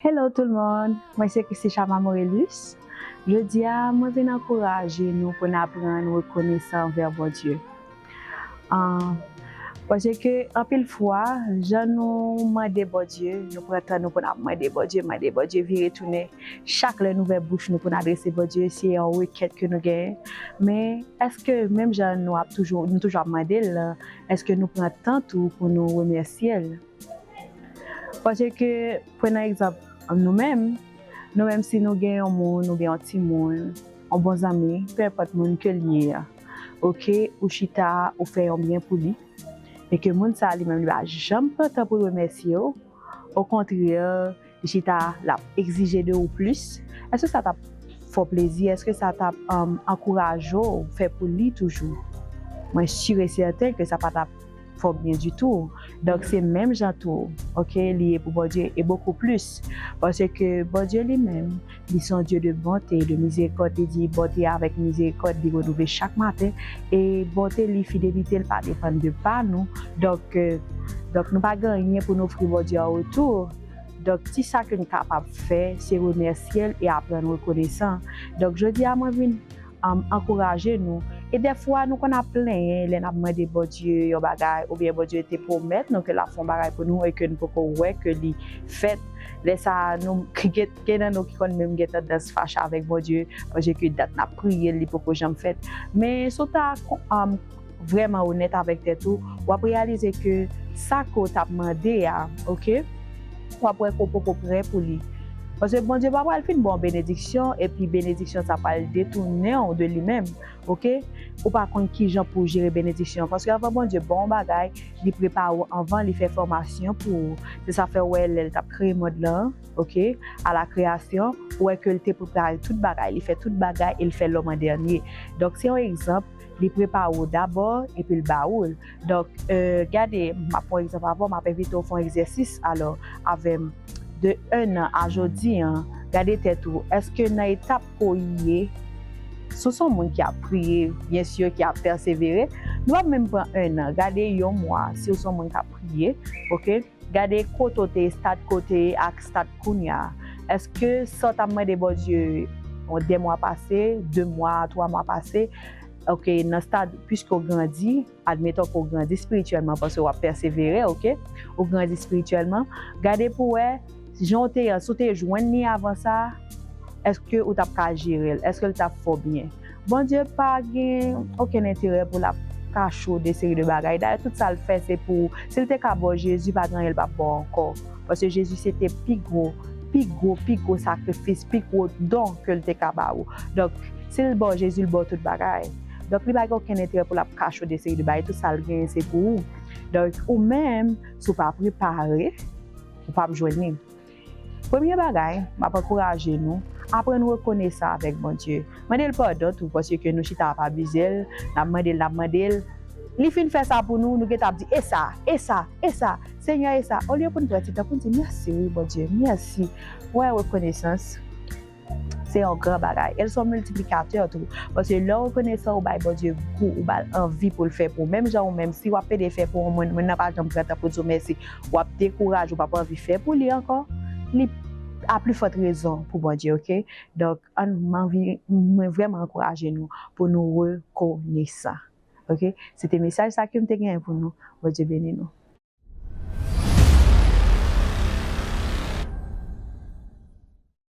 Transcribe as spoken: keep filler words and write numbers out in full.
Hello tout le monde, mwen se Christy Chama Morelus. Jodi a, mwen vin ankouraje nou pou n aprann rekonesan anvè Bondye. Ah, paske anpil fwa, jan nou mande Bondye, nou pran tan nou pou n ap mande Bondye, mande Bondye, vire tounen. Chak lè nou ouvè bouch nou pou n adrese Bondye, se yon rekèt ke nou genyen. Men, èske menm jan nou ap toujou, nou toujou ap mande l, èske nou pran tan tou pou nou remèsye l? Paske, pran nan egzanp, nou menm, nou menm si nou gen yon moun oubyen yon timoun, yon bon zanmi, pe enpòt moun ke l ye a, oke, ou chita, ou fè yon byen pou li, e ke moun sa a li menm li pa janm pran tan pou l remèsye w, okontrè, li chita, l ap egzije de ou plis, èske sa t ap fè w plezi? Èske sa t ap, um, ankouraje w fè pou li toujou? Mwen si e sèten ke sa pa t ap fè w byen ditou. Donk, se menm jan tou, oke, li ye pou Bondye, e bokou plis. Paske Bondye li menm, li se yon Dye de bonte, de mizerikòd. Li di, bonte avèk mizerikòd, li renouvle chak maten. E bonte li, fidelite l pa depann de pa nou. Donk, euh, donk, nou pa gen anyen pou nou ofri Bondye an retou. Donk, ti sa ke n kapab fè, se remèsye l e aprann rekonesan. Donk, jodi a, mwen vin, um, ankouraje nou. E dèfwa, nou konn ap plenyen lè n ap mande Bondye yon bagay, oubyen Bondye te pwomèt nou ke l ap fè yon bagay pou nou e ke n poko wè ke li fèt. Lè sa a, nou, gen, gen nan nou ki konn menm gen tandans fache avèk Bondye, paske dat n ap priye l, li poko janm fèt. Men, si w ta, um, vrèman onèt avèk tèt ou, w ap reyalize ke sa ke w t ap mande a, oke, w ap wè ke w poko prè pou li. Paske Bondye pa pral fin ba w benediksyon, epi benediksyon sa pral detounen w de li menm, oke? Ou pa konn kijan pou w jere benediksyon an. Paske anvan Bondye ba w yon bagay, li prepare w anvan, li fè fòmasyon pou ou. Se sa fè w wè lè l t ap kreye mond lan, oke, à la création, ou wè ke l te prepare tout bagay, li fè tout bagay e l fè lòm an dènye. Donk, se yon egzanp, li prepare w dabò epi l ba ou l. Donk, euh, gade, m ap pran egzanp avè w, m ap envite w fè yon egzèsis, alò, avè m, de enn an a jodi an, gade tèt ou, èske nan etap ke w ye, si w se yon moun ki ap priye, byen si, ki ap pèsevere, nou p ap menm pran enn an, gade yon mwa, si w se yon moun k ap priye, oke? Gade kote w te ye, stad kote w ye ak stad kounye a. Èske sa w t ap mande Bondye, yon de mwa pase, de mwa, twa mwa pase, oke, nan stad, piske w grandi, admeton ke w grandi espirityèlman, paske w ap pèsevere, oke? Ou grandi espirityèlman. Gade pou w wè, jan w te ye an, si w te jwenn li avan sa, èske ou t ap ka jere l? Èske l t ap fè w byen? Bondye pa gen okenn enterè pou l ap kache w de seri de bagay. Dayè, tout sa l fè, se pou ou. Si l te ka ba w Jezi, pa gen anyen l p ap ba w ankò. Paske Jezi se te pi gwo, pi gwo, pi gwo sakrifis, pi gwo don ke l te ka ba ou. Donk, si l ba w Jezi, l ba w tout bagay. Donk, li pa gen okenn enterè pou l ap kache w de seri de bagay. Tout sa l genyen, se pou ou. Donk, ou menm, si w pa prepare, ou p ap jwenn li. Premye bagay, m ap ankouraje nou, aprann rekonesan avèk Bondye. Mande l padon tou, paske nou chita ap abize l, n ap mande l, n ap mande l. Li fin fè sa pou nou, nou gentan ap di, e sa, e sa, e sa, Senyè, e sa. Olye pou n pran ti tan pou n di, mèsi, wi, Bondye, mèsi. Wè, rekonesans, se yon gran bagay. E l se yon miltiplikatè tou. Paske lè w rekonesan, ou bay Bondye gou, ou ba l anvi pou l fè pou ou. Menm jan ou menm, si w ap pede fè pou yon moun, moun nan pa janm pran tan pou di w mèsi, w ap dekouraje, ou p ap anvi fè pou li ankò, li a pli fòt rezon pou Bondye, oke? Donk, ann, m anvi, mwen vrèman ankouraje nou pou nou rekonesan. Oke? Se te mesaj sa ke m te genyen pou nou. Bondye beni nou.